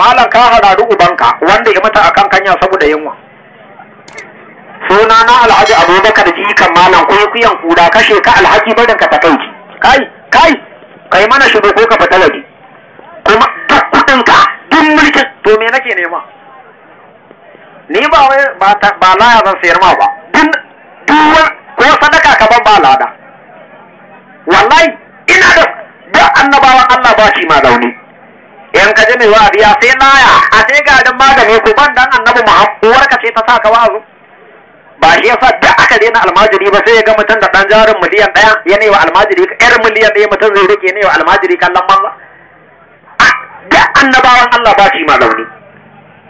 Malam ka hararu ubanka wanda ya mata akan kanya saboda yunwa. Suna na Alhaji Abubakar jikan malam kuyan kura kashe ka alhaji barin ka takaici. Kai kai kai mana shiru ko ka fita waje. Kuma duk kudin ka duk mulkin to me nake nema? Ni ba wai ba laya zan sayar ma ba. Duk ko sadaka ka ban ba lada. Wallahi ina da duk annabawan Allah ba shi ma zaune. In ka ji mai wa'azi ya sai laya a sai garin magani ku ban dan annabi Muhammad uwarka ce ta saka wa'azi. Ba shi yasa duk aka daina almajiri ba sai ya ga mutum da dan jarin miliyan 1 ya ne wa almajiri yar miliyan 1 mutum zai rike ne wa almajiri kallon banza. Duk annabawan Allah ba shi ma zaune.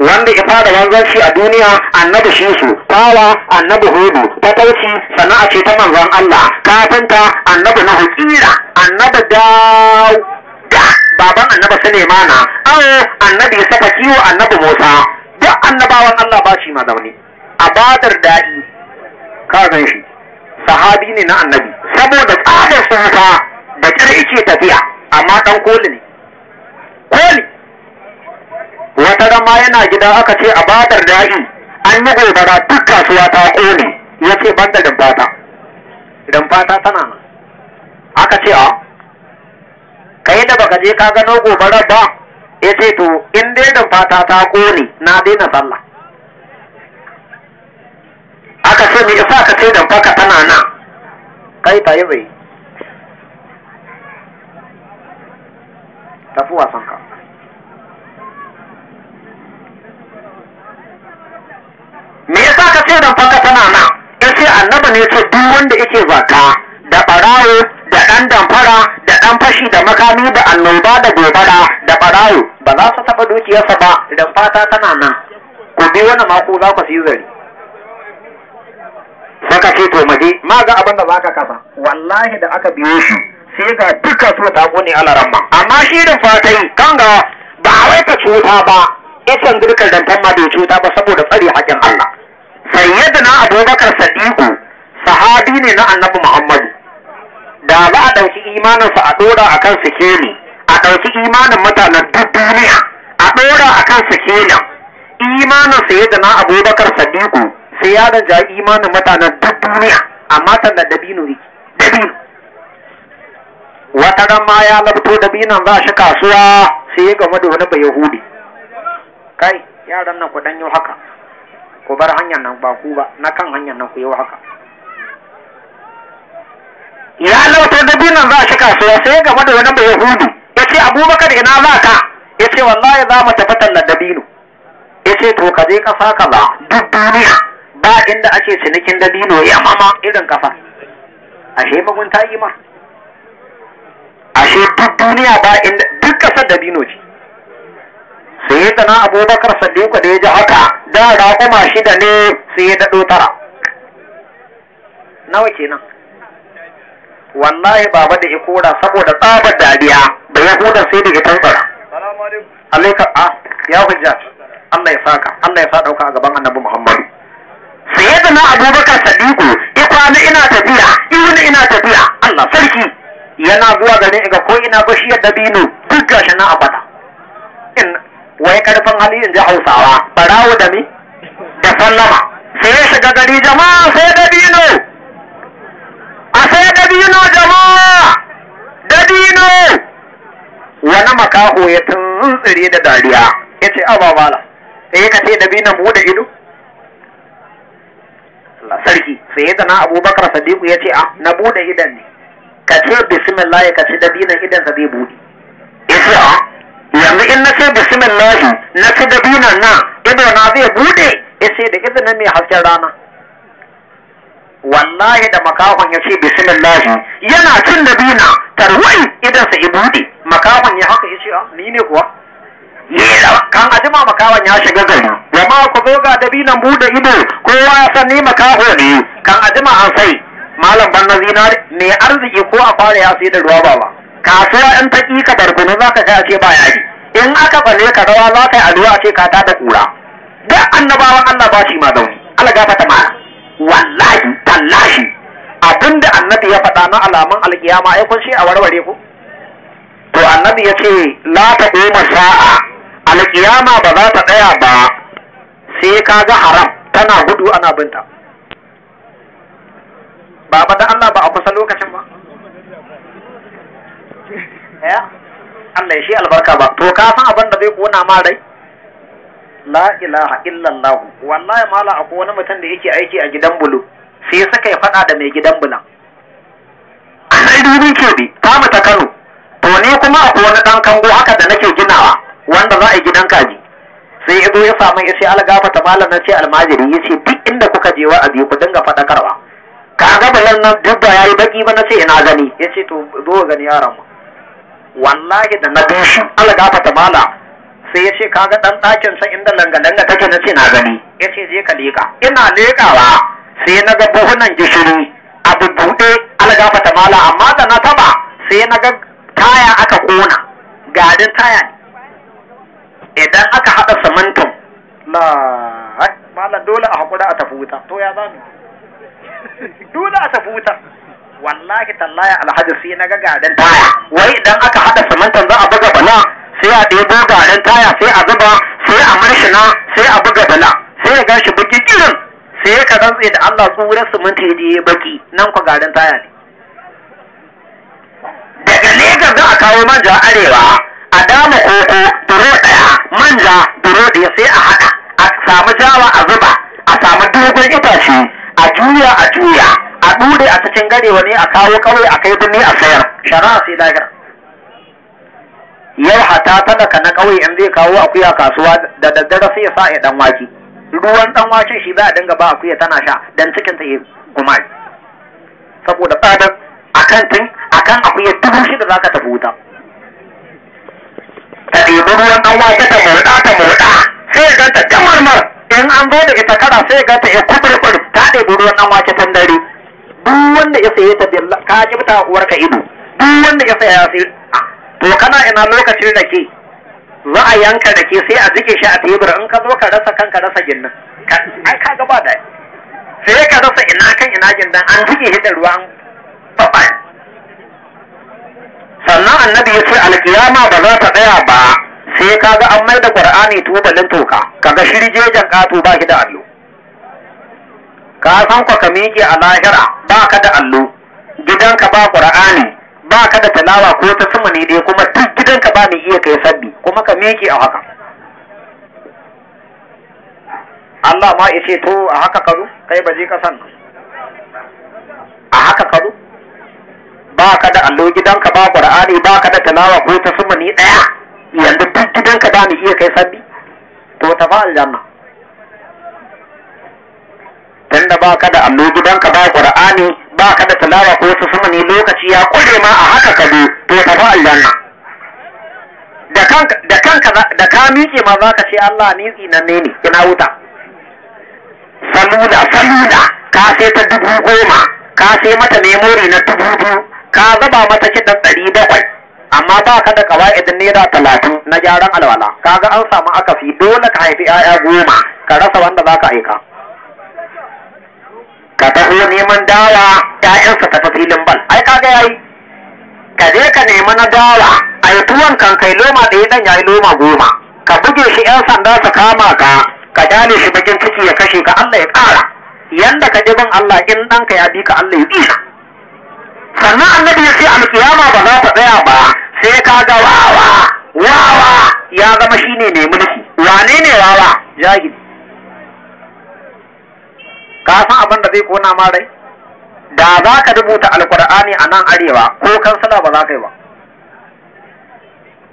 Wanda ya fara wanzanci a duniya annabi Shisu, fawa annabi Hudu, fatauci sana'a ce ta manzon Allah, kafinta annabi Nuhu, kira annabi Dawuda baban annabi Sulaimana, awo annabi Yusufa, kiwo annabi Musa. Duk annabawan Allah ba shi ma zaune. A badar da'i ka gan shi sahabi ne na annabi saboda tsadar sunfa da kyar yake tafiya amma dan koli ne koli. Wata rama yana gida aka ce a badar da'i an yi gobara duk kasuwa ta kone, ya ce ban da rumfata, rumfata tana nan. Aka ce a kai da baka je ka gano gobarar ba, ya ce to in dai rumfata ta kone na daina sallah. Aka ce me yasa ka ce rumfaka tana nan? Kai ta yi bai tafi wasan ka. Me yasa ka ce dan faka tana nan? Yace annabi ne ce duk wanda yake zakka da barawo da dan damfara da dan fashi da makami da annoba da gobara da barawo ba za su taba dukiyarsa ba, dan fata tana nan. Ku bi wani mako za ku siyi zari. Saka ce to maje ma ga abin da zaka kasa. Wallahi da aka biyo shi sai ga duka su ta gone alaramma. Amma shi da fatai kan ga ba wai ka cuta ba, isan girkar dantan ma bai cuta ba saboda tsare haƙin Allah. Sayyidina Abubakar Sadiku sahabi ne na Annabi Muhammadu. Da za a ɗauki imaninsa a ɗora a kan sikeli, a ɗauki imanin mutanen duk duniya a ɗora a kan sikelin. Imanin Sayyidina Abubakar Sadiku sai ya ranja imanin mutanen duk duniya, amma tallar dabino yake. Dabino. Wata ran ma ya labto dabinon za shi kasuwa sai ya gamu da wani Bayahudi. Kai yaran nan ku dan yi haka, ku bar hanyar nan ba ku ba, na kan hanyar nan ku yi haka. Ya lauta dabinon za shi kasuwa sai ya gamu da wani Bayahudi. Ya ce Abubakar ina za ka? Ya ce wallahi za mu tafi tallar dabino. Ya ce to ka je kasa kaza duk duniya ba inda ake cinikin dabino ya mama irin kafa. Ashe magunta yi ma. Ashe duk duniya ba inda duk kasar dabino ce. Sai da na Abubakar Sadiku da ya ji haka da raƙuma 6 ne sai ya daɗo 9. Nawa kenan? Wallahi baba da ya kora saboda tsabar dariya da Yahudan sai da ya tantsara. Alaika a ya hujja Allah ya saka, Allah ya sa ɗauka a gaban Annabi Muhammadu. Sayyidina Abubakar Sadiku ya kwana ina tafiya, ina tafiya, Allah sarki yana zuwa garin ga ko ina bashiyar dabino duk gashi na abada. In wai karfin hali in ji Hausawa, barawo da me? Da sallama. Sai ya shiga gari jama'a sai dabino. A sai dabino jama'a. Dabino. Wani makaho ya tuntsire da dariya. Ya ce ababala. Sai ka ce dabinon mu da ido? Allah sarki. Sai da na Abubakar Sadiku ya ce a na bude idan ne. Ka ce bismillah ka ce dabinon idan sa zai bude. Ya ce a yanzu in na ce bismillah na ci dabinon na ido na zai bude. Ya ce da izinin mai hasken rana. Wallahi da makahon ya ce bismillah yana cin dabina tarwai idan sa ya bude. Makahon ya haka ya ce a ni ne kuwa? Kan ajima makawan ya shiga gari, jama'a ku zo ga dabinan bude ido, kowa ya san ni makaho ne. Kan ajima an sai malam ban na zinari mai arziki ko a fara ya sai da ruwa baba. Kasuwa in ta ƙi ka barkono za ka kai a ce ba yaji, in aka bale ka rawa za ka yi addu'a ce ka tada kura. Duk annabawan Allah ba shi ma zauni, Allah gafarta mana. Wallahi tallahi abinda annabi ya faɗa na alamun alkiyama ai kun shi a warware ku. To annabi ya ce la taquma sa'a Alƙiyama ba za ta tsaya ba sai ka ga haram tana gudu ana binta. Ba ba da Allah ba a kusa lokacin ba. Ya Allah ya shi albarka ba. To ka san abin da zai kona ma rai? La ilaha illallah. Wallahi mala akwai wani mutum da yake aiki a gidan bulu, sai suka yi fada da mai gidan bulan. Ai dubin kebi ta mu ta Kano. To ne kuma akwai wani dan kango haka da nake ginawa wanda za a yi gidan kaji. Sai ya zo ya samu ya ce algafata malam, na ce almajiri, ya ce duk inda kuka je wa'azi ku dinga faɗakarwa. Ka ga bulan nan duk ba yayi baki ba, na ce ina gani. Ya ce to zo gani yaron mu. Wallahi da na bi shi algafata malam, sai ya ce kaga dan ɗakin sa inda langa-langa take, na ce na gani. Ya ce je ka leƙa. Ina leƙawa sai na ga buhunan gishiri a bubbuɗe algafata mala, amma da na taba sai na ga taya aka kona, garin taya ne. Idan aka haɗa simintin la mala dole a haƙura a tafi wuta. To ya zamu dole a tafi wuta. Wallahi tallahi alhaji sai na ga garin taya, wai idan aka haɗa simintin za a buga bala, sai a ɗebo garin taya sai a zuba, sai a marshina, sai a buga bala, sai ya gashi baki kirin. Sai ka rantse da Allah tsurar siminti ya je baki nan kwa garin taya ne. Daga Legas za a kawo manja arewa, a dama koko duro ɗaya, manja duro ɗaya, sai a haɗa a samu jawa a zuba, a samu dogon itace a juya a juya a ɗure a cikin garewa ne, a kawo kawai a kai birni a sayar. Shari'a sai lahira. Yau hata talaka na ƙauye in zai kawo akuya kasuwa da daddare sai ya sa ya dan wake, ruwan dan waken shi za a dinga ba akuya tana sha dan cikin ta ya gumari. Saboda tsadar akan tun akan akuya 6,000 zaka tafi wuta. Ta ɗebi ruwan dan wake ta murɗa ta murɗa sai ya ganta jamarmar. In an zo da ita kara sai ya ganta ya kuburkur ta ɗebi ruwan dan wake tun dare. Duk wanda ya saye ta billa ka ji ta uwarka ido. Duk wanda ya saya ya saye. To kana ina lokacin da ke za a yanka da ke sai a jike shi a tebur, in ka zo ka rasa kanka rasa ginnin, ai ka gaba da sai ka rasa ina kan ina gindan, an jike shi da ruwan babban. Sannan annabi ya ce alkiyama ba za ta tsaya ba sai ka ga an mai da qur'ani tubalin toka, kaga shirjejen ƙato ba shi da allo. Ka san ka miƙe a lahira ba ka da allo, gidanka ba qur'ani, ba ka da talawa ko ta sama ne dai, kuma duk gidanka ba mai iya kai sabbi, kuma ka miƙe a haka. Allah ma ya ce to a haka ka zo kai ba je kasan a haka ka zo, ba ka da allo, gidanka ba qur'ani, ba ka da talawa ko ta sama ne daya, yanzu duk gidanka ba mai iya kai sabbi, to tafi aljanna. Tunda ba ka da allo, gidanka ba qur'ani, ba ka da talawa ko ta sama ne, lokaci ya kure ma a haka ka zo, to tafi aljanna. Da kanka da kanka da ka miƙe ma za ka ce Allah ni tsinanne ne ina wuta. Salula salula ka sai ta 10,000, ka sai mata memori na 2,000, ka zuba mata kiɗan 700, amma ba ka da kawa'idin naira 30 na gyaran alwala. Kaga an samu akasi, dole ka haifi 'ya'ya 10 ka rasa wanda za ka aika. Ka taho neman dawa ƴaƴansa tafi filin bal, ai kaga yayi. Ka je ka nemi na dawa ai tuwon kan kai loma ɗaya dan yayi loma 10, ka buge shi ƴan sanda su kama ka, ka dale shi bakin ciki ya kashe ka. Allah ya ƙara yanda ka ji bin Allah, in ɗanka ya bi ka Allah ya bi ka. Sannan annabi ya ce alkiyama ba za ta tsaya ba sai ka ga wawa wawa ya zama shine mai mulki. Wane ne wawa? Jahili. Ka san abin da zai kona ma rai? Da za ka rubuta alkur'ani a nan arewa ko kansila ba za ka yi ba.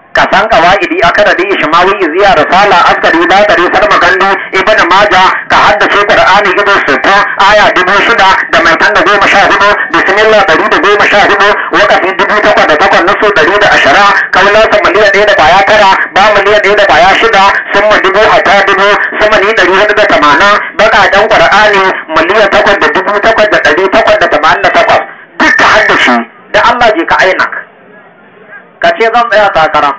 Ka san qawaidi akaradi ishmawi iziya risala askari ladari sarma gandu ibnu maja, ka haddace qur'ani ido 60 aya 6,000 da mai tanda 14, bismillah 114, waqafi 8,008, nasu 120, kaulansa 1,000,000 da 9, ba 1,000,000 da 6, summa dubu hata dubu sama ni 480, baƙaƙen qur'ani 8,008,888, duk ka haddace. Da Allah je ka ainak ka ce zan tsaya takara,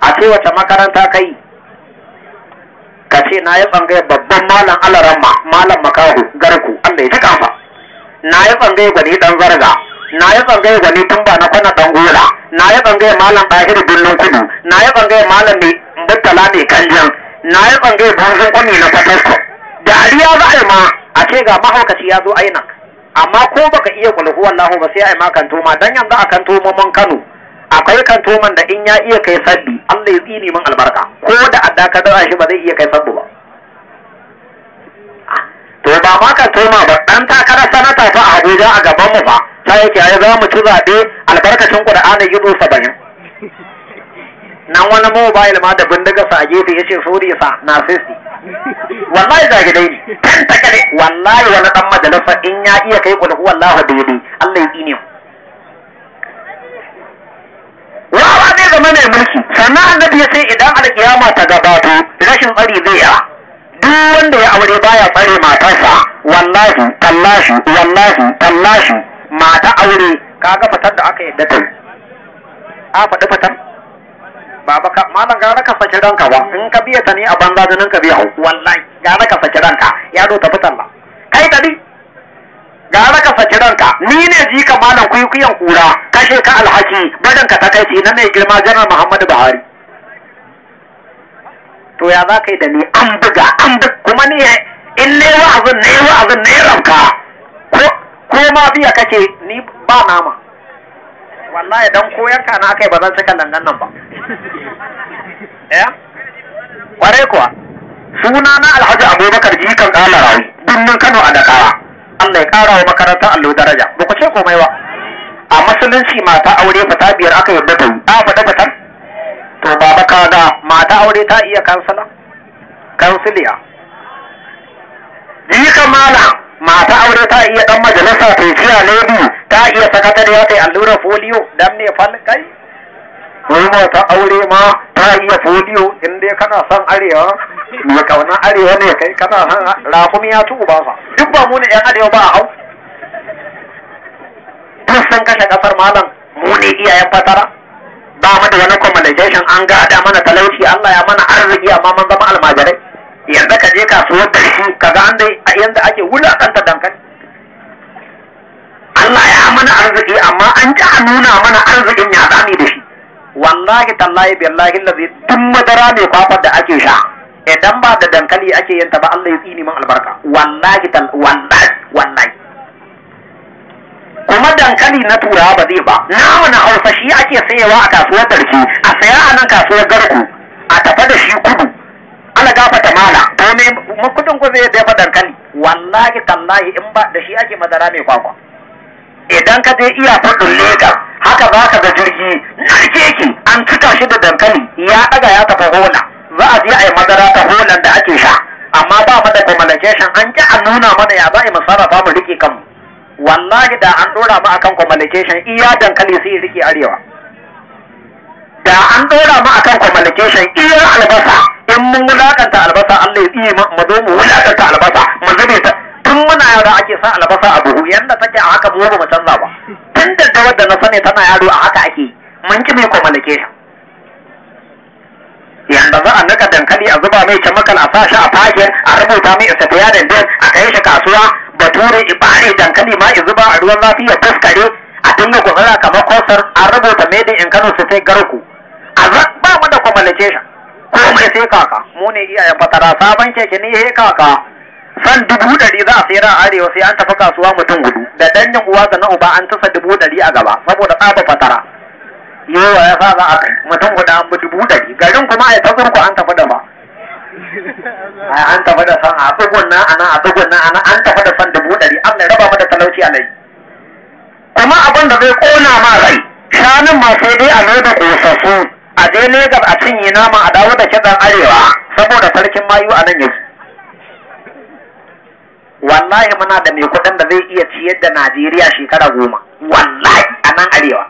a ce wace makaranta kai, ka ce na yi tsangaya babban malam alaramma malam makahu garku Allah ya ji kansa, na yi tsangaye gwani dan zarga, na yi tsangaye gwani tun ba na kwana dan gola, na yi tsangayar malam Ɗahiru Birnin Kudu, na yi tsangayar malam mai Murtala mai Kanjan, na yi tsangayar Buzun Kwami na Fatasko. Dariya za a yi ma a ce ga mahaukaci ya zo INEC. Amma ko baka iya kulhu wallahu ba sai a yi ma kantoma, dan yanzu a kantomomin Kano akwai kantoman da in ya iya kai sabbi Allah ya tsini min albarka, ko da adda ka dawa shi ba zai iya kai sabbi ba. To ba ma kantoma ba, dan takarar sanata fa a Abuja a gaban mu fa sai yake ai za mu ci zaɓe albarkacin Qur'ani ido 70. Nan wani mobile ma da bindiga sa a gefe yace sorry sa na 60. Wallahi zagi dai ne kan takare, wallahi wani dan majalisa in ya iya kai kulhu wallahu daidai Allah ya tsine mu. Wawa zai zama mai mulki. Sannan annabi ya ce idan alkiyama ta gabato rashin tsari zai yawa. Duk wanda ya aure baya tsare matarsa, wallahi tallahi wallahi tallahi mata aure kaga fitar da aka yadda ta yi. A faɗi fitar baba ka malam gara ka saki ranka ba, in ka biya ta ne a banza jinin ka biya hau, wallahi gara ka saki ranka yaro ta fitar ba kai tabi, gara ka saki ranka. Ni ne jika malam kuikuyan kura kashe ka alhaki barin ka takaici na mai girma Janar Muhammadu Buhari. To ya za ka yi da ni? An buga an buga kuma ni in ne wa'azin ne wa'azin ne ranka ko ma biya kake ni ba nama wallahi, dan koyanka na akai ba zan saka langan nan ba. Eh kware kuwa, suna na Alhaji Abubakar jikan Kala Rawi birnin Kano a Dakawa. Allah ya kara wa makarantar allo daraja. Ba ku ce komai ba. A musulunci mata aure fata biyar aka yarda ta yi. A faɗa fitar. To baba kaga mata aure ta iya kansila, kansiliya. Jikan mala mata aure ta iya dan majalisa ta ciya lady, ta iya sakatariya ta allurar folio dan ne fal kai. Wai mata aure ma ta iya folio in dai kana son arewa, mai kauna arewa ne kai kana son rakumi ya ci ubansa. Duk ba mu ne yan arewa ba a hau. Duk sun kashe kasar malam, mu ne iyayen fatara. Ba mu da wani communication, an gada mana talauci, Allah ya mana arziki amma mun zama almajirai. Yanzu ka je kasuwar da shi ka ga an dai yanda ake wulakanta dankali. Allah ya mana arziki amma an ji a nuna mana arzikin ya zami da shi. Wallahi tallahi billahi lazi duk madara mai kwakwar da ake sha idan ba da dankali ake yin ta ba Allah ya tsini min albarka. Wallahi wallahi wallahi. Kuma dankali na turawa ba zai ba, namu na Hausa shi ake sayewa a kasuwar Darki, a saya a nan kasuwar Garku, a tafa da shi kudu. Ana gafata mala, to me kudin ku zai dafa dankali? Wallahi tallahi in ba da shi ake madara mai kwakwa. Idan ka je iya faɗin Legas, haka za ka ga jirgi narkeki an cika shi da dankali ya ɗaga ya tafi Hola. Za a je a yi madara ta Holan da ake sha, amma ba mu da communication, an ƙi a nuna mana ya za a yi mu sarrafa mu riƙe kanmu. Wallahi da an ɗora mu akan communication iya dankali sai rike arewa. Da an ɗora mu akan communication iya albasa, in mun wulakanta albasa Allah ya tsiye mu zo mu wulakanta albasa mu zube ta. Tun muna yara ake sa albasa a buhu yanda take a haka mu ba mu canza ba. Tun da wadda na sani tana yaro a haka ake, mun ki mai communication. Yanda za a nika dankali a zuba mai chemical a sa shi a fakin a rubuta mai isafiyarin din a kai shi kasuwa, bature ibare dankali ma ya zuba a ruwan zafi ya fuskare a dinga gwagwara kamar kosar, an rubuta made in Kano su sai garku. A ba mu da communication komai sai kaka, mu ne iyayen fatara. Sabon keke ne he kaka san 100,000 za a sayar a arewa sai an tafi kasuwa mutum hudu da danyen uwa da na uba an tasa 100,000 a gaba saboda tsaba fatara. Yawa ya sa za a kai mutum hudu an bi 100,000 garin kuma a ta zurku an tafi da ba. An tafi da san a tsugunna ana a tsugunna ana an tafi da san 100,000. Allah ya raba mu da talauci a lai. Kuma abin da zai kona ma rai, shanun ma sai dai a loda kosassu a je Legas a cinye nama a dawo da kitsan arewa saboda sarkin mayu a nan yake. Wallahi muna da mai kuɗin da zai iya ciyar da Najeriya shekara 10 wallahi a nan arewa.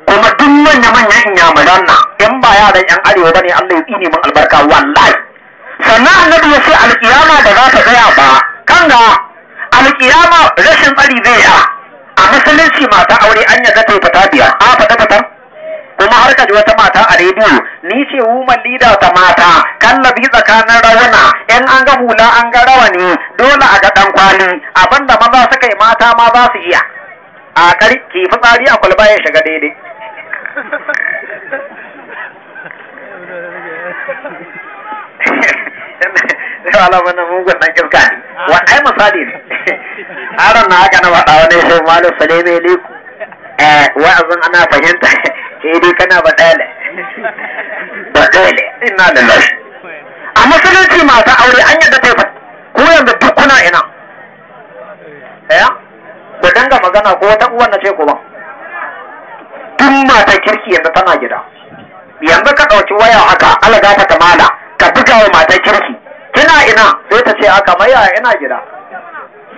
Kuma duk manya-manyan inyamuran nan in ba yaran yan arewa bane Allah ya tsine min albarka wallahi. Sannan annabi ya ce alkiyama ba za ta tsaya ba, kan ga alkiyama rashin tsari zai ya. A musulunci mata aure an yarda ta fita biyar, a fita fitar. Kuma har ka ji wata mata a rediyo, ni ce woman leader ta mata, kallabi tsakanin rawana, in an ga hula an ga rawani, dole a ga dan kwali, abinda maza suka yi mata ma za su iya. A kar ki fitsari a kwalba ya shiga daidai. alamun na mugun dan iska ne. Wa ai misali ne. Aron na haka na faɗa wani sai malam Saleme Liku. Wa'azin ana fahimta sai dai kana baɗale. Baɗale inna lillahi. A musulunci masu aure an yadda ta yi ko yanzu duk kuna ina. Ku dinga magana ko wata uwan na ce ku ba. Duk mata kirki yanzu tana gida. Yanzu ka ɗauki waya haka alaga ta kamala ka buga wa mata kirki. Kina ina sai ta ce aka maya ina gida.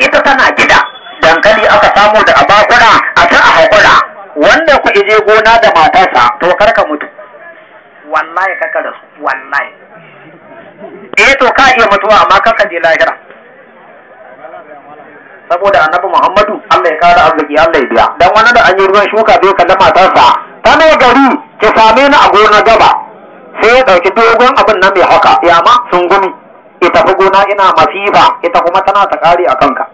Ita tana gida. Dankali aka samu da abakura a ta a haƙura. Wanda ku ije gona da matarsa to kar ka mutu. Wallahi kaka da su wallahi. Eh to ka iya mutuwa amma kaka je lahira. Saboda annabi Muhammadu Allah ya kara arziki Allah ya biya. Dan wani da an yi ruwan shuka bai kalli matarsa tana gari ki same ni a gona gaba. Sai ya ɗauki dogon abin nan mai haka ya ma sungumi. Ita tafi gona ina masifa ita kuma tana ta kare a kanka.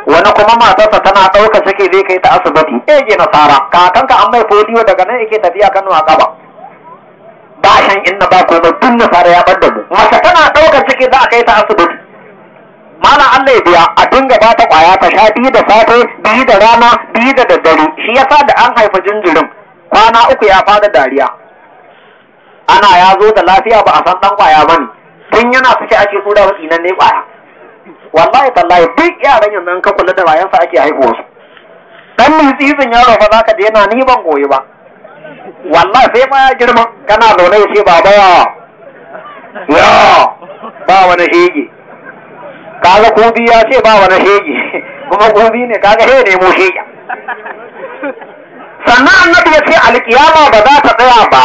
Wani kuma matarsa tana ɗauka ciki zai kai ta asibiti. Eh nasara kakanka an mai foliyo daga nan yake tafiya Kano a gaba. Bashan inna ba komai duk nasara ya bar da mu. Mace tana ɗauka ciki za a kai ta asibiti. Malam Allah ya biya a dinga ba ta kwaya ta sha biyu da safe, biyu da rana, biyu da daddare. Shi yasa da an haifa jinjirin kwana uku ya fara dariya. Ana ya zo da lafiya ba a san dan kwaya bane. Tun yana suke ake tsura wa tsinan ne kwaya. Wallahi tallahi duk yaran yanzu ka kula da bayansa ake haihuwa su. Dan mitsitsin yaro fa zaka je yana ni ban goyi ba. Wallahi sai ma ya girma kana zaune ya ce baba ya ya ba wani shege. Kaga kobi ya ce ba wani shege kuma kobi ne kaga he nemo shege. Sannan annabi ya ce alkiyama ba za ta tsaya ba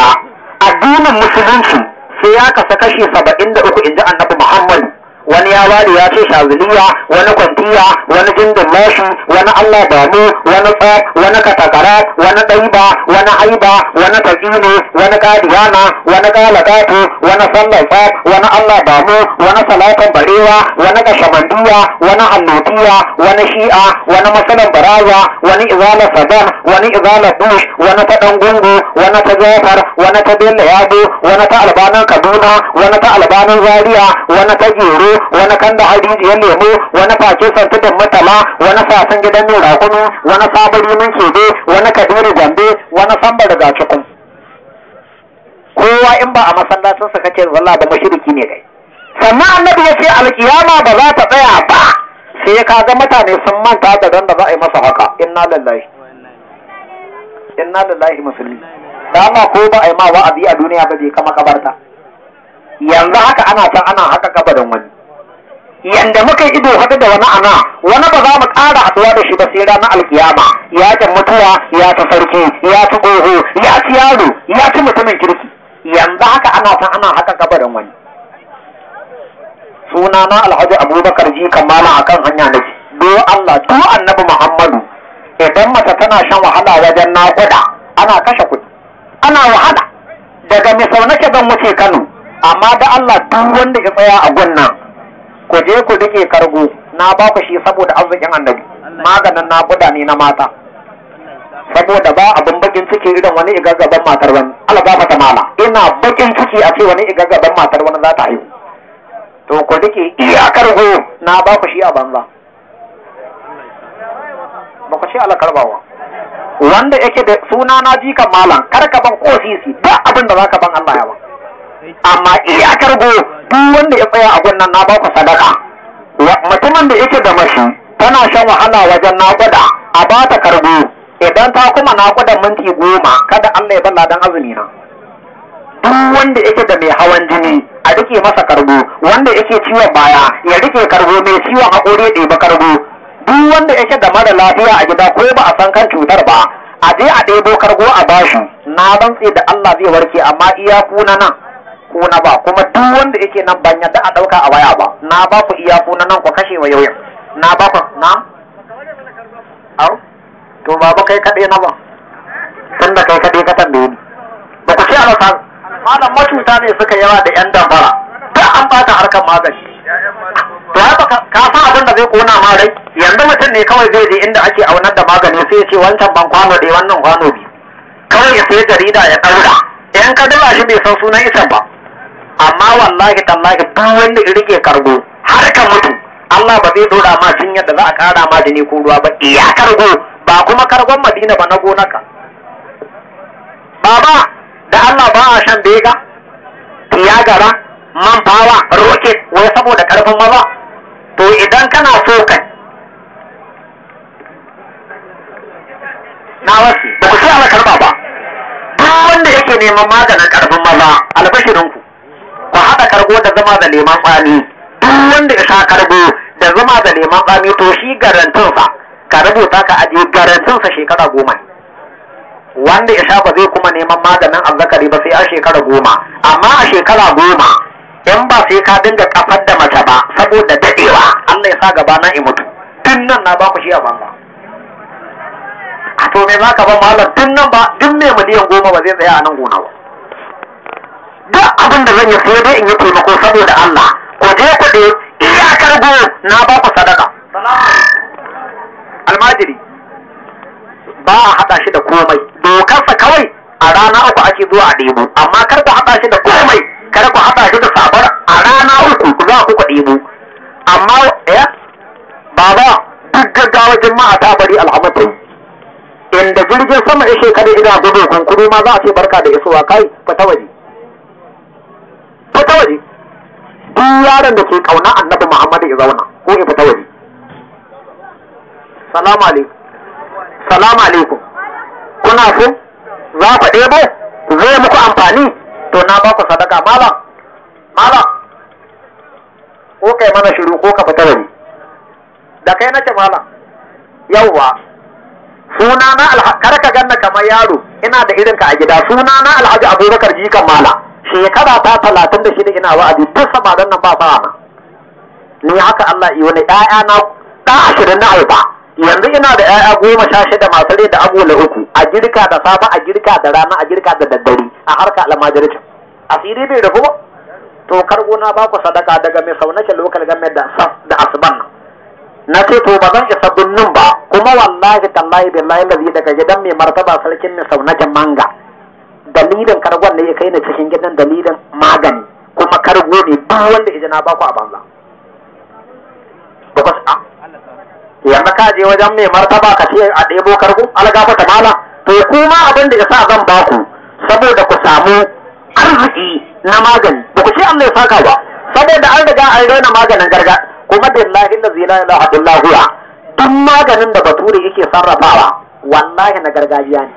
addinin musulunci sai ya kasa kashi 73 inji annabi Muhammad. Wani ya ware ya ce shaziliya, wani kwantiya, wani jindin mashi, wani Allah bamu, wani tsaf, wani katakara, wani ɗaiba, wani haiba, wani tazini, wani kadiyana, wani kalakatu, wani sallar tsaf, wani Allah bamu, wani salatan barewa, wani kashamandiya, wani hannotiya, wani shi'a, wani masalan barawa, wani izalar sadan, wani izalar bush, wani ta ɗan gungu, wani ta jafar, wani ta bello yabo, wani ta albanan kaduna, wani ta albanan zaria, wani ta gero, wani kan da harijiyar lemo, wani face tudun mutala, wani sasan gidan mai rakumi, wani sabon rimin kebe, wani kabiru gombe, wani samba daga cikin. Kowa in ba a masallacin sa kake zalla ba mushriki ne kai. Sannan annabi ya ce alkiyama ba za ta tsaya ba sai ka ga mutane sun manta da ran da za a yi masa haka. Inna lillahi inna lillahi musulmi. Dama ko ba a yi ma wa'azi a duniya ba je kama kabarta. Yanzu haka ana can ana haka kabarin wani. Yanda muka yi ido haɗu da wani ana wani ba za mu ƙara haɗuwa da shi ba sai ranar alkiyama. Ya ci mutuwa, ya ci sarki, ya ci ƙoho, ya ci yaro, ya ci mutumin kirki. Yanzu haka ana san ana haka kabarin wani. Suna na Alhaji Abubakar ji kamala akan hanya nake. Do Allah, do Annabi Muhammadu. Idan mace tana shan wahala wajen naƙuda, ana kashe kuɗi. Ana wahala. Daga Misau nake zan wuce Kano. Amma da Allah duk wanda ya tsaya a gunnan ku je ku rike kargo na ba ku shi saboda arzikin annabi. Maganin naƙuda ne na mata. Saboda ba abin bakin ciki irin wani igagaban matar wani. Allah gafarta mala. Ina bakin ciki a ce wani igagaban matar wani za ta haihu. To ku rike iya kargo na ba ku shi a banza. Ba ku ce Allah karbawa. Wanda yake da suna na jikan malam kar ka ban ko sisi duk abin da zaka ban Allah ya ba. Amma iya kargo duk wanda ya tsaya a gunnan na ba ku sadaka. Mutumin da yake da mashi tana shan wahala wajen naƙuda a ba ta kargo idan ta kuma naƙudan minti 10 kada Allah ya balla dan azumi na. Duk wanda yake da mai hawan jini a rike masa kargo, wanda yake ciwon baya ya rike kargo, mai ciwon haƙori ya ɗebi kargo. Duk wanda yake da mara lafiya a gida ko ba a san kan cutar ba a je a ɗebo kargo a bashi na rantse da Allah zai warke. Amma iya kuna nan kuna ba kuma duk wanda yake nan ban yadda a ɗauka a waya ba na ba ku iya kuna nan ku kashe wa yauyin na ba ku na au to baba kai kaɗai na ba tun da kai kaɗai ka tambaye ni ba ku ce a malam macuta ne suka yawa da yan damfara duk an bata harkar magani. To haka ka san abin da zai kona ma rai yanzu mutum ne kawai zai je inda ake aunar da magani sai ya ce wancan ban kwano ɗaya wannan kwano biyu kawai ya sayi jarida ya ɗaura in ka duba shi bai san sunan isan ba amma Amma wallahi tallahi duk wanda ya rike kargo har ka mutu, Allah ba zai dora ma jinyar da za a kara ma jini ko ruwa ba. Iya kargo, ba kuma kargon Madina ba, na gonaka. Baba, da Allah ba a shan bega, tiyagara, man fawa, rocket, wai saboda karfin maza. To idan kana so kai na wasu ba ku sai ala karba ba. Duk wanda yake neman maganin karfin maza, albashirinku, ku haɗa kargo da zama da leman tsami. Duk wanda ya sha kargo da zama da leman tsami, to shi garantinsa, ka rubuta ka ajiye, garantinsa shekara 10. Wanda ya sha ba zai kuma neman maganin azzakari ba sai a shekara 10. Amma a shekara 10 in ba sai ka dinga kafar da mace ba saboda dadewa, Allah ya sa gaba na in mutu. Tun nan na ba ku shi a banza. A to me za ka ba malam? Tun nan ba duk mai miliyan 10 ba zai tsaya a nan gona ba. Duk abin da zan yi sai dai in yi taimako saboda Allah. Ku je ku ɗe iyakar go, na ba ku sadaka. Almajiri ba a haɗa shi da komai, dokarsa kawai a rana 3 ake zuwa a ɗebo, amma kar ku haɗa shi da komai, kar ku haɗa shi da sabar. A rana 3 za ku ɗebo. Amma ya baba, duk gaggawa juma'a ta bari alhamdu inda jirgin sama ya shekara ina gudu kunkuru ma za a ce barka da isowa. Kai, fita waje, fita waje. Duk yaron da ke kauna Annabi Muhammadu ya zauna ko ya fita waje. Salamu alaikum, salamu alaikum. Kuna so za ku ɗebo, zai muku amfani, to na ba ku sadaka. Malam, malam, ko kai mana shiru ko ka fita waje. Da kai nake, malam. Yauwa, suna na, kar ka ganna kamar yaro, ina da irinka a gida. Suna na Alhaji Abubakar Jikan Mala, shekara ta 36 ina wa'azi. Duk samarin nan ba fara na ni haka Allah yi wani ƴaƴa na ɗa 20 na haifa. Yanzu ina da ƴaƴa 16 masu rai da agola 3. A girka da safe, a girka da rana, a girka da daddare, a harka almajircin asiri bai rufu ba. To kargo na ba ku sadaka daga mai saunake lokal game da da asuban nan. Na ce to ba zan isa binnin ba kuma, wallahi tallahi billahi lazi, daga gidan mai martaba sarkin mai saunake manga, dalilin kargon ne ya kai ni cikin gidan, dalilin magani kuma kargo ne. Duk wanda ija na baku a banza. Ba a yanzu ka je wajen mai martaba ka ce a ɗebo kargo, algafa ta mala. To kuma abin da ya sa zan baku saboda ku samu arziki na magani. Ba ku ce Allah ya saka ba, saboda an riga an raina maganin garga. Kuma billahi allazi la ilaha illa huwa, duk maganin da bature yake sarrafawa wallahi na gargajiya ne.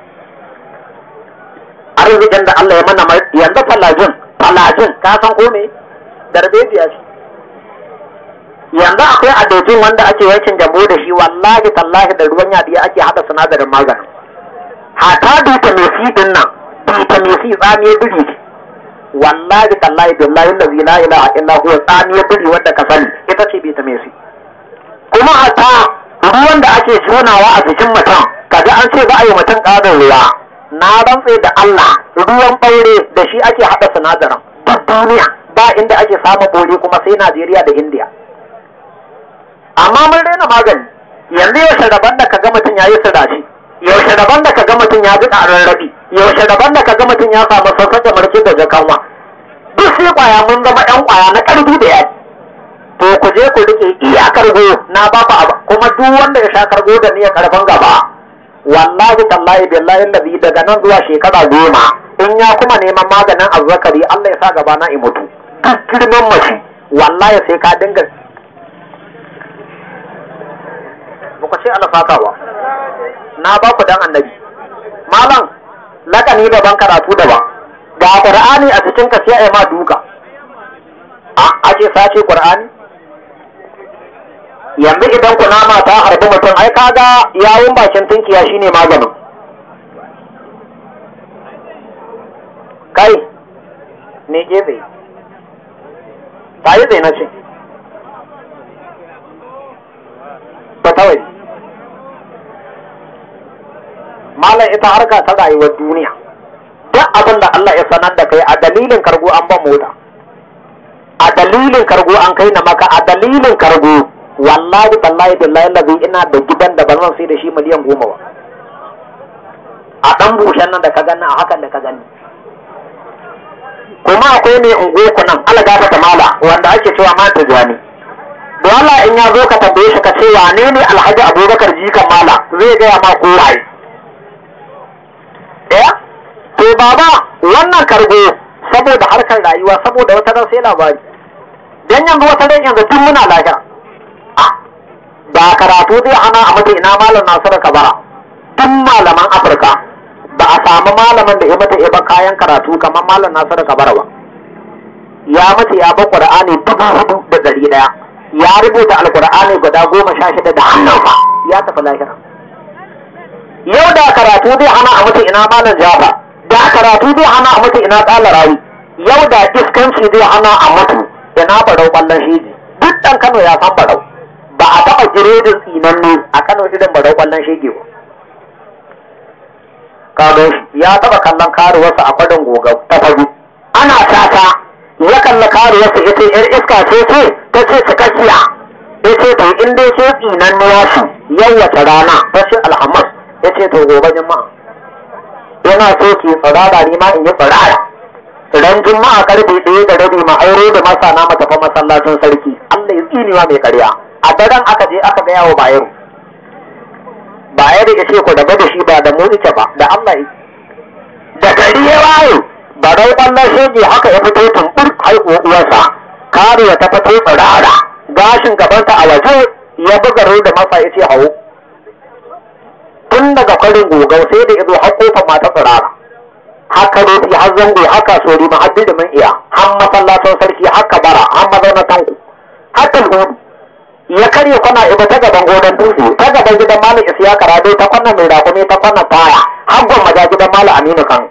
Arzikin da Allah ya mana yanzu, falajin, falajin ka san ko me? Darbejiya ce. Yanzu akwai adojin wanda ake yankin jambo da shi, wallahi tallahi da ruwan yadiya ake hada sinadarin maganin. Hata vitamin C din nan, vitamin C tsamiyar biri ce. Wallahi tallahi billahi allazi la ilaha illa huwa, tsamiyar biri wanda ka sani ita ce vitamin C. Kuma hata ruwan da ake jonawa a jikin mutum, kaga an ce za a yi mutum ƙarin ruwa, na rantse da Allah ruwan ɓaure da shi ake haɗa sinadarin. Duk duniya ba inda ake samun ɓaure kuma sai Najeriya da India. Amma mun raina magani. Yanzu yaushe daban da kaga mutum ya yi sirashi, yaushe daban da kaga mutum ya ji ƙarar rabi, yaushe daban da kaga mutum ya samu sassaƙe marke da jakanwa? Duk sai ƙwaya, mun zama ɗan ƙwaya na ƙarfi da yaji. To ku je ku riƙe iya kargo, na ba ku. Kuma duk wanda ya sha kargo da niyyar karfin gaba, wallahi tallahi billahi allazi, daga nan zuwa shekara 10 in ya kuma neman maganin azzakari, Allah ya sa gaba na in mutu. Duk girman mace wallahi sai ka dinga. Ba ku ce Allah saka ba. Na ba ku dan Annabi. Malam, lakani daban, karatu daban. Ga Qur'ani a cikin ka sai ai ma duka. A ake sace Qur'ani. Yanzu idan kunama ta harbi mutum, ai kaga yawun bakin tunkiya shine maganin. Kai me ke tsaye? Ta yi tsaye na ce. Ba ta waje. Malam, ita harka ta rayuwar duniya, duk abin da Allah ya sanar da kai, a dalilin kargo an ban mota, a dalilin kargo an kai na maka, a dalilin kargo wallahi tallahi billahi lazi ina da gidan da ba zan sai da shi miliyan 10 ba. A dan bushen nan da ka gani, a hakan da ka gani. Kuma akwai mai ungoku nan ala gafata mala wanda ake cewa ma tijani. Don Allah in ya zo ka tambaye shi ka ce wane ne Alhaji Abubakar jikan mala, zai gaya ma ko waye. Eh? To baba wannan kargo saboda harkar rayuwa, saboda wata ran sai labari. Dan yanzu wata ran yanzu tun muna lahira. Ba karatu zai hana a mutu ina malam Nasiru Kabara. Duk malaman Afirka ba a samu malamin da ya mata ya ba kayan karatu kamar malam Nasiru Kabara ba. Ya mutu ya ba Qur'ani 4100. Ya rubuta Alqur'ani guda 16 da hannunsa, ya tafi lahira. Yau da karatu zai hana a mutu ina malam Jafar, da karatu zai hana a mutu ina Kala Rawi, yau da iskanci zai hana a mutu ina Barau Ballan Sheji. Duk ɗan Kano ya san Barau. Ba a taɓa giredin tsinanne a Kano irin Barau Ballan Shege ba. Kano ya taɓa kallon karuwarsa a kwadon goga ta fage. Ana tata ya kalla karuwarsa ya ce ‘yar iska ce ce ta ce cikakkiya. Ya ce to in dai ce tsinanne ya shi yau wace rana ta ce Alhamis, ya ce to gobe Juma'a. Yana so ki tsirara ni ma in yi tsirara. Ran Juma'a 1:15 ma aure da masana mu tafi masallacin sarki. Allah ya tsinewa mai karya. A daren aka je aka gaya wa Bayero. Bayero ya ce ku rabu da shi ba da mu ita ba, da Allah ya. Da gari ya waye, Barau Ƙwallon Shege haka ya fito tumbur haihuwar uwarsa. Karuwa ta fito tsirara, gashin gabanta a waje, ya buga da masa ya ce hawo. Tun daga kwarin gogau sai da izo har kofar mata tsirara. Haka rufi har zango haka sori ma har bilimin iya har masallacin sarki haka bara har mazaunar tanku har talhudu. Ya karya kwana iba ta gaban goron dutse ta gaban gidan malam Isiyaka Rabe ta kwana mai rakumi ta kwana taya har gwammaja gidan malam Aminu Kan.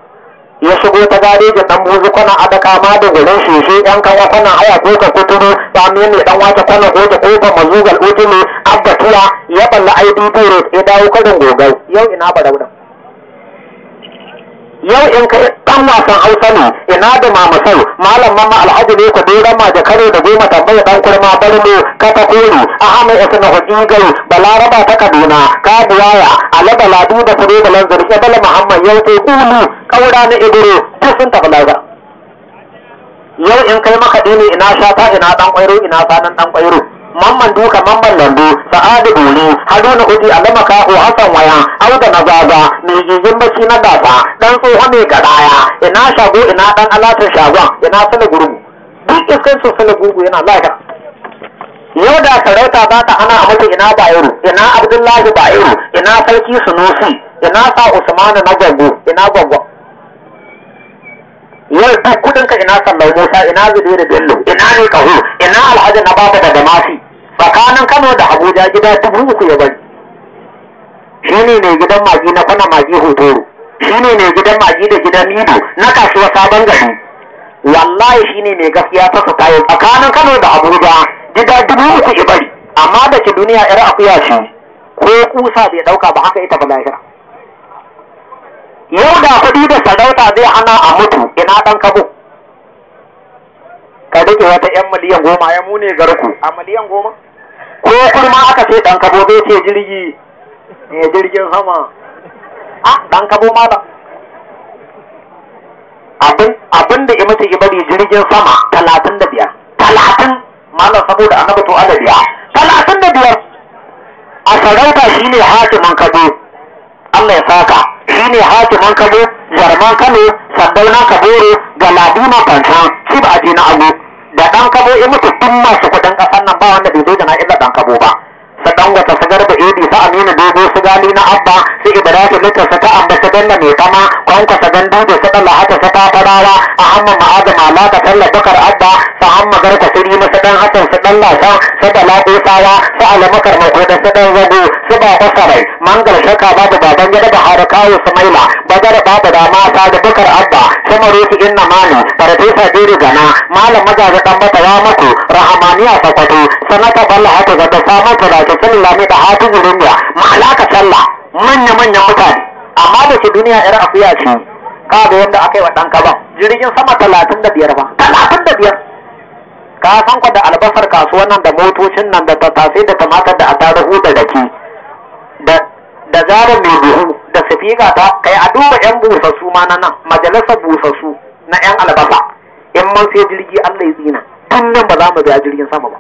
Ya shigo ta garejin dan buzu kwana adaka ma da gurin sheshe yan kawa kwana haya ko ka kuturu sami mai dan wata kwana goje kofar mazugal utulu abbatuwa ya balla IDP road ya dawo karin gogau. Yau ina Barau. Yau in kai dan wasan Hausa ne ina da Mamasau malam Mamma Alhaji ne ku dora ma da karo da goma tambaya dan kurma Barno Kafa Kori Ahmed Isna Hudigal Balaraba ta Kaduna Kabuwaya Alaba Ladu da Fure da Lanzar Ebala Muhammad yau sai Kulu Kaura na Ibro duk sun tafi lafiya. Yau in kai makaɗi ne ina Shata ina dan Kwairo ina Sanan dan Kwairo Mamman Duka Mamman Lambu Sa'adu Dole Haruna Uji Alama Kaho Hassan Waya Auda Nazaza mai gigin bacci na gasa dan tsoho mai garaya ina Shago ina dan Alatin Shagon ina Sule Gurgu. Duk iskancin Sule Gurgu yana lafiya. Yau da sarauta za ta hana a mutu ina Bayero ina Abdullahi Bayero ina Sarki Sunusi ina Sa Usmanu na Gwaggo ina Gwaggo. Yau duk kudinka ina Sallau Musa ina Zubairu Bello ina ne Kaho ina Alhaji na Baba da Damasi. Tsakanin Kano da Abuja gida 3000 ya bari. Shi ne mai gidan magi na kwana magi hotoro, shi ne mai gidan magi da gidan Nido na kasuwa Sabon Gari. Wallahi shi ne mai gaskiya ta fita. Tsakanin Kano da Abuja gida 3000 ya bari. Amma da ke duniya yar akuya ce ko kusa bai dauka ba haka ita ba lahira. Yau da kuɗi da sarauta zai hana a mutu ina ɗan kabo. Ka rike wata 'yan miliyan 10 ya mune garku a miliyan 10. Ko kurma aka ce ɗan kabo zai ce jirgi ne jirgin sama. A ɗan kabo malam. Abin da ya mutu ya bari jirgin sama 35. 30 malam saboda annabi to ala biya. 35 a sarauta shine hakimin kabo. Allah ya saka. Shine hakimin Kabo, Jarman Kano, Sandauna Kaboro, Galadima Fantan, Chief Aji na Agu. Da ɗan Kabo ya mutu duk masu kuɗin ƙasar nan ba wanda bai zo da na illa ɗan Kabo ba. Su Dangote, su Garba Edi, su Aminu Dogo, su Gali na Abba, su Ibrahim Lita, su ta Amba, su Bello Mai Kama, Kwankwasa Ganduje, su Ɗan Lahata, su Tafarawa, Ahmad Ma'azu Malaka, Talla Bakar Abba, su Hamma Garba, su Rima, su Ɗan Hassan, su Ɗan Lasa, su Bala Isawa, su Alamakar Makoda, su Ɗan Zago, su Baba Sarai, Mangal Shaka Babu Baban Gida Buhari Kawu Sumaila, Badar Babu da Mata da Bakar Abba, su Maruki Inna Mani, Farfesa Jeri Gana, Malam Magaji Ɗan Bata ya Mako, Rahamaniya Sakwato, Sanata Bello Haka da Samar da Sallami da Hafizu Rumiya, Malaka Sallah, manya-manyan mutane. Amma da ke duniya yar akuya ce, ka ga yadda aka yi wa ɗan kaban jirgin sama 35 ba, 35. Ka san ku da albasar kasuwan nan da motocin nan da tattasai da tumatir da attaruhu da rake da zarar mai buhu da sifika ta kai a duba 'yan busassu ma na nan majalisar busassu na 'yan albasa. mun sai jirgi Allah ya tsina, tun nan ba za mu biya jirgin sama ba.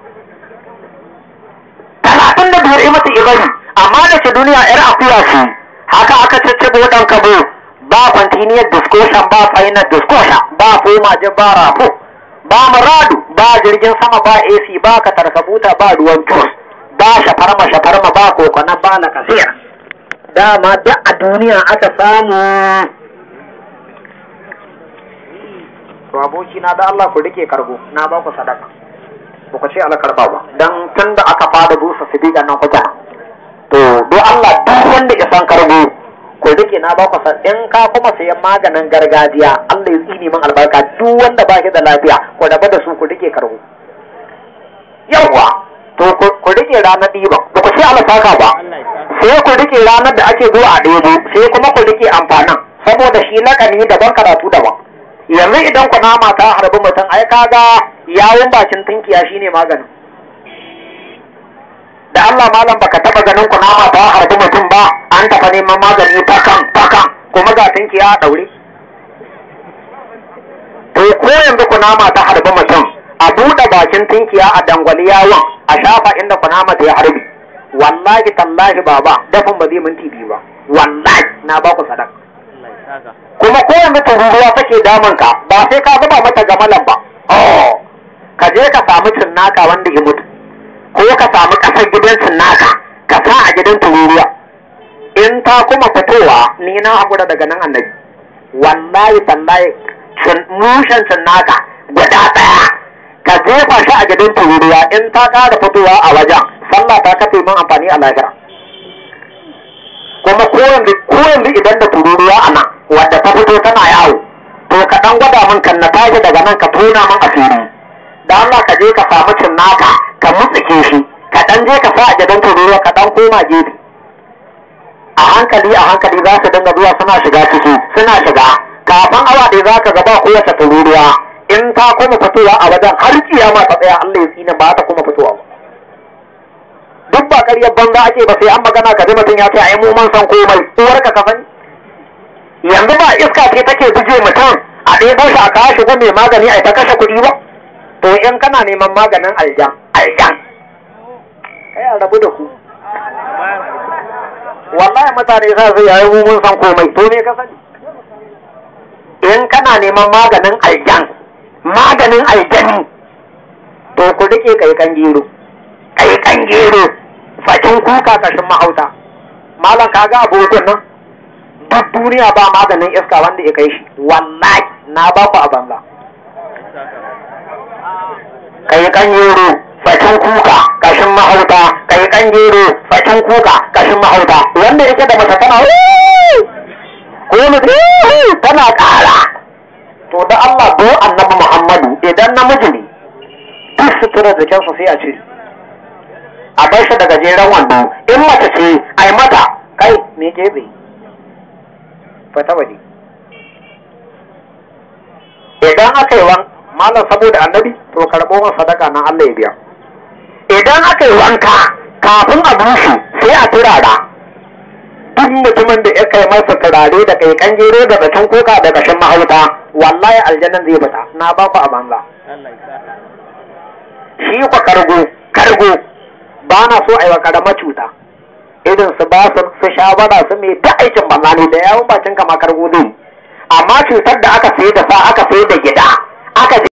35 ya mutu ibari, amma da ke duniya yar akuya ce, haka aka caccabo ɗan kabo, ba continuous discussion, ba final discussion, ba foma ba rafo, ba muradu, ba jirgin sama, ba AC, ba katarkabuta, ba ruwan tos, ba shafarma shafarma, ba kokona, ba lakasira. Dama duk a duniya aka samu. To aboki na da Allah ku rike kargo, na ba ku sadaka. Ba ku ce Allah karba ba, dan tun da aka fara busa sidiga nan kuka. To do Allah duk wanda ya san kargo ku rike, na ba ku sadaka. In ka kuma sayan maganin gargajiya, Allah ya tsine min albarka. Duk wanda ba shi da lafiya ku rabu da su, ku rike kargo. Yawwa, to ku rike ranar ɗiban, ba ku ce Allah saka ba. Sai ku rike ranar da ake zuwa a ɗebo, sai kuma ku rike amfanin, saboda shi lakani daban karatu daban. Yanzu idan kunama ta harbi mutum, ai kaga yawun bakin tunkiya shine maganin. Da Allah malam baka taba ganin kunama ta harbi mutum ba, an tafa neman magani fakan fakan, kuma ga tunkiya a daure. To ko yanzu kunama ta harbi mutum, a buɗe bakin tunkiya a dangwali yawon a shafa inda kunama ta harbi, wallahi tallahi baba dafin ba zai minti 2 ba, wallahi na ba ku sadaka. Kuma ko yanzu tururuwa take damun ka, ba sai ka zuba mata gamalan ba. Oh, ka je ka samu cinnaka wanda ya mutu, ko ka samu kasar gidan cinnaka ka sa a gidan tururuwa. In ta kuma fitowa, ni na hakura daga nan annabi. Wallahi tallahi mushen cinnaka guda ɗaya ka jefa shi a gidan tururuwa, in ta ƙara fitowa a wajen, sallah ta kafe min amfani a lahira. Kuma ko yanzu idan da tururuwa a nan wadda ta fito tana yawo, to ka dan gwada min kan na tashi daga nan ka tona min asiri. Da Allah ka je ka samu cinnaka ka mutsuke shi, ka dan je ka sa a gidan tururuwa, ka dan koma gefe. A hankali a hankali za su dinga zuwa suna shiga ciki, suna shiga. Kafin awa ɗaya za ka ga ba kowace tururuwa. In ta kuma fitowa a wajen har kiyama ta tsaya, Allah ya tsine ba ta kuma fitowa ba. Duk ba ƙaryar banza ake ba, sai an magana ka ji mutum ya ce ai mu mun san komai, uwarka ka sani. Yanzu ba iska ce take buge mutum a ɗebo shi a kawo shi mai magani a ta kashe kuɗi ba. To in kana neman maganin aljan aljan, kai a rabu da ku. Wallahi mutane za su yayi mu mun san komai, to me ka sani? In kana neman maganin aljan, maganin aljani, to ku rike kaikan gero, kaikan gero, fakin kuka kashin mahauta. Malam kaga abokin nan, duk duniya ba maganin iska wanda ya kai shi, wallahi na ba ku a banza. Kaikan gero, fakin kuka kashin mahauta, kaikan gero, fakin kuka kashin mahauta. Wanda yake da mace tana ko tana ƙara. To da Allah do annabi Muhammadu, idan namiji ne duk suturar jikinsa sai a ce a bar shi da gajeren wando, in mace ce ai mata kai me gebe fata waje. Idan aka yi wan malam saboda annabi, to karɓo man sadaka nan Allah ya biya. Idan aka yi wanka kafin a bushe sai a turara. Duk mutumin da ya kai masa turare da kaikan gero da batun kuka da kashin mahauta, wallahi aljannan zai fita, na ba ku a banza. Shi kwa kargo kargo ba na so a yi wa karamar cuta, irin su ba su su shawara su mai ta aikin banza ne da yawon bakin kama kargo zai. Amma cutar da aka sayi da sa aka sayi da gida